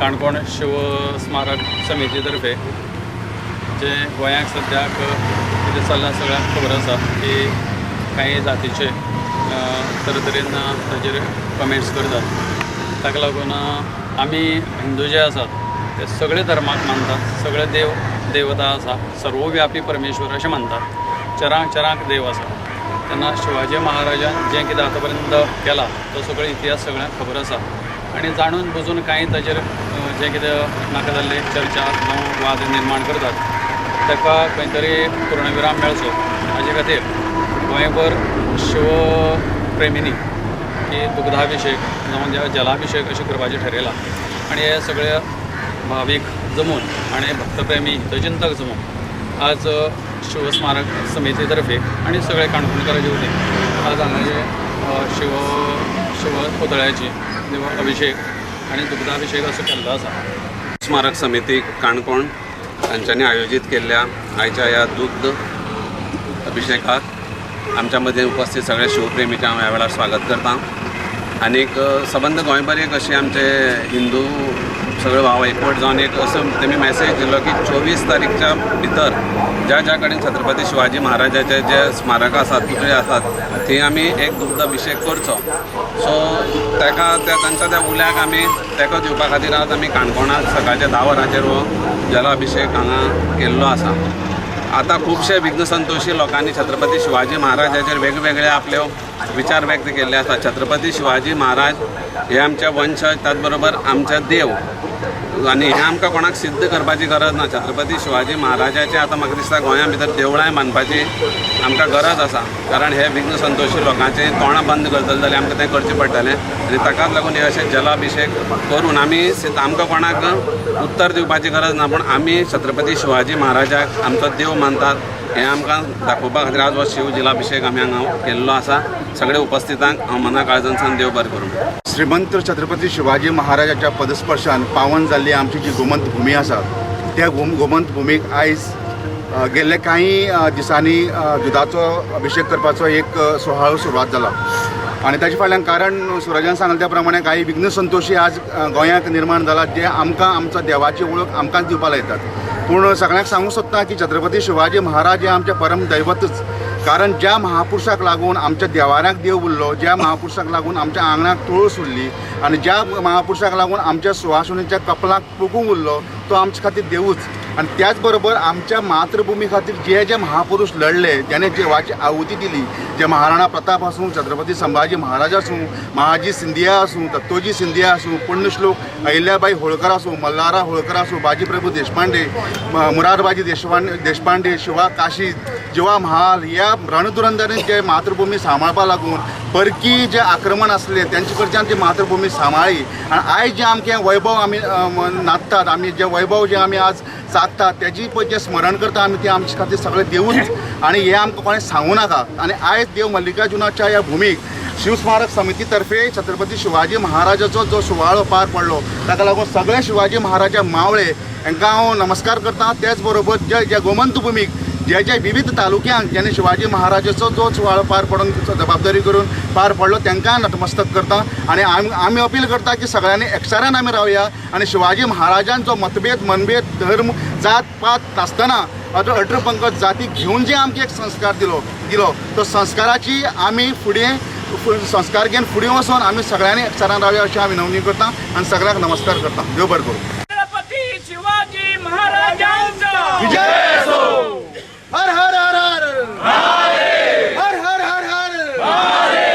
काणकोण शिव स्मारक समिती तर्फे जे गोंयाक सद्याक कितें चल्लां सगळ्यांक खबर आसा की कांय जातीचे तरेतरेन ताजेर कमेंट्स करतात. ताका लागून आमी हिंदू जे आसात ते सगळे धर्माक मानतात, सगळे देव देवता आसा, सर्वव्यापी परमेश्वर अशें मानतात, चरांक चरांक देव आसा. तेन्ना शिवाजी महाराजान जें कितें आतां पर्यंत केलां तो सगळो इतिहास सगळ्यांक खबर आसा आनी जाणून बुजून कांय ताजेर जें कितें नाका जाल्ले चर्चा जावं वाद निर्माण करतात ताका खंय तरी पूर्णविराम मेळचो हाजे खातीर गोंयभर शिवप्रेमींनी की दुग्धाभिशेक जावं जलाभिशेक अशें करपाचें ठरयलां आनी हे सगळे भावीक जमून आनी भक्तप्रेमी हितचिंतक जमून आज शिवस्मारक समिती तर्फे आनी सगळे काणकोणकाराचे वतीन आज हांगा शिव शिव पुतळ्याची अभिशेक आनी दुग्धाभिशेक असो केल्लो आसा. स्मारक समिती काणकोण तांच्यांनी आयोजीत केल्ल्या आयच्या ह्या दुग्ध अभिशेकाक आमच्या मदीं उपस्थित सगळे शिवप्रेमीचें हांव ह्या वेळार स्वागत करता. आनीक सबंद गोंयभर एक अशें आमचे हिंदू सगळे भाव एकवट जावन एक असो तेमी मॅसेज दिलो की 24 तारीखच्या भितर ज्या ज्या कडेन छत्रपती शिवाजी महाराजाचे जे स्मारक आसात, पुतळे आसात, थंय आमी एक दुग्ध अभिशेक करचो. सो ताका त्या तांच्या त्या उल्याक आमी तेंको दिवपा खातीर आज आमी काणकोणांत सकाळच्या 10 वरांचेर हो जलाभिशेक हांगा केल्लो आसा. आतां खुबशे विघ्न संतोशी लोकांनी छत्रपती शिवाजी महाराजाचेर वेगवेगळे आपले विचार व्यक्त केल्ले आसात. छत्रपती शिवाजी महाराज हे आमचे वंशज, त्याच बरोबर आमचे देव आनी हें आमकां कोणाक सिद्ध करपाची गरज ना. छत्रपती शिवाजी महाराजाचे आतां म्हाका दिसता गोंया भितर देवळांय बांदपाची आमकां गरज आसा, कारण हे विघ्न संतोशी लोकांचे तोंडां बंद करतले जाल्यार आमकां तें करचें पडटलें आनी ताकाच लागून हे अशे जलाभिशेक करून आमी आमकां कोणाक उत्तर दिवपाची गरज ना, पूण आमी छत्रपती शिवाजी महाराजाक आमचो देव मानतात हें आमकां दाखोवपा खातीर आज हो शिव जलाभिशेक आमी हांगा केल्लो आसा. सगळे उपस्थितांक हांव मना काळजांतल्यान देव बरें करूं. श्रीमंत छत्रपती शिवाजी महाराजाच्या पदस्पर्शान पावन जाल्ली आमची जी गोमंत भूमी आसा त्या गोमंत भूमीक आयज गेल्ले कांय दिसांनी दुदाचो अभिशेक करपाचो एक सुवाळो सुरवात जाला आनी ताचे फाटल्यान कारण सुरजान सांगलें त्या प्रमाणे कांय विघ्न संतोशी आज गोंयांत निर्माण जाला जे आमकां आमचो देवाची वळख आमकांच दिवपाक लायतात. पूण सगळ्यांक सांगूंक सोदता की छत्रपती शिवाजी महाराज हे आमचें परम दैवतच, कारण ज्या महापुरुषाक लागून आमच्या देवाऱ्याक देव उरलो, ज्या महापुरुषाक लागून आमच्या आंगणाक तुळस उरली आनी ज्या महापुरुषाक लागून आमच्या सुवासुनीच्या कपलाक कुकूम उरलो तो आमचे खातीर देवूच. आनी त्याच बरोबर आमच्या मातृभुमी खातीर जे जे महापुरुष लढले, ज्याने जिवाची आहुती दिली, जे महाराणा प्रताप आसूं, छत्रपती संभाजी महाराज आसूं, महाजी सिंधिया आसूं, दत्तोजी सिंधिया आसूं, पुण्यश्लोक अहिल्याबाई होळकर आसूं, मल्हारराव होळकर आसूं, बाजीप्रभू देशपांडे, मुरारबाजी देशपांडे, शिवा काशी, जिवा महाल ह्या रणधुरंधरांनी जे मातृभूमी सांबाळपा लागून परकी जे आक्रमण आसले तेंचे कडच्यान ती मातृभूमी सांबाळ्ळी आनी आयज जें आमचें वैभव आमी नाचतात, आमी जें वैभव जें आमी आज साधतात तेजी पळय जें स्मरण करता आमी तें आमचे खातीर सगळें देवूच आनी हें आमकां कोणें सांगूं नाका. आनी आयज देव मल्लिकार्जुनाच्या ह्या भुमीक शिवस्मारक समिती तर्फे छत्रपती शिवाजी महाराजाचो जो सुवाळो पार पडलो ताका लागून सगळे शिवाजी महाराजा मावळे हांकां हांव नमस्कार करता. त्याच बरोबर जे जे गोमंत भुमीक जे जे विविध तालुक्यांक ज्यांनी शिवाजी महाराजाचो जो सुवाळो पार पडून जबाबदारी करून पार पडलो तांकां नतमस्तक करता आनी आमी अपील करता की सगळ्यांनी एकचारान आमी रावया आनी शिवाजी महाराजान जो मतभेद मनभेद धर्म जात पात नासतना अठरा पंगत जाती घेवन जे आमकां एक संस्कार दिलो दिलो तो संस्काराची आमी फुडें संस्कार घेवन फुडें वचोन आमी सगळ्यांनी एकचारान रावया अशें हांव विनवणी करता आनी सगळ्यांक नमस्कार करता. देव बरें करूं.